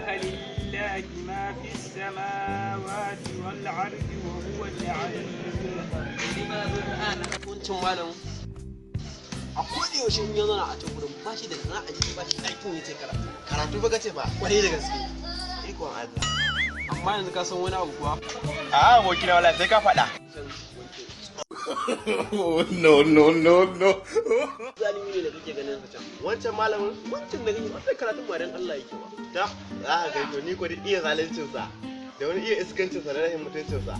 ألله ما في السماوات والأرض وهو العزيز. Wancan malamin a koda yaushe in ya zauna a can gurin ba shi da sana'a ji, ba shi aikin ya ce karatu. Karatu ba kace ba? Kwarai da gaske. Ikon Allah. Amma yanzu ka san wani abu kuwa? A abokina, wala sai ka faɗa. No, no, no, no. Zalimi ne da kake ganin sa can. Wancan malamin? Wancan da kake, wannan karatun ba dan Allah yake ba. Ta za ka gani to, ni ko da iya zaluncin sa da wani iya iskancin sa da rashin mutuncin sa,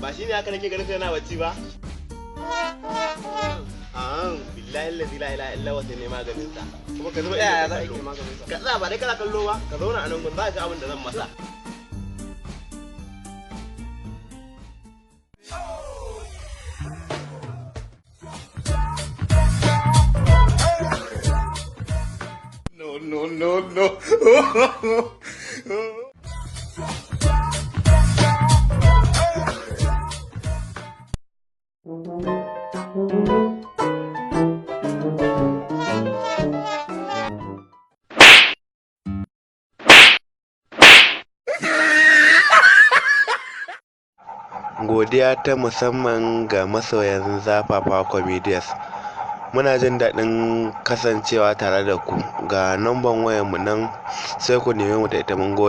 ba shine haka nake ganin sa yana bacci ba. An billahi allazi la ilaha illa huwa, sai ne maganin sa. Kuma ka zuba Ta yaya ido za ka a yi kallo. maganin sa? Ka tsaya, ba dai kana kallo ba, ka zauna a nan gun, za ka ga abin da zan masa. No, no, no, no. Godiya ta musamman ga masoyan Zafafa Comedians. Muna jin daɗin kasancewa tare da ku. Ga namban wayarmu nan, sai ku neme mu da ita. Mun gode.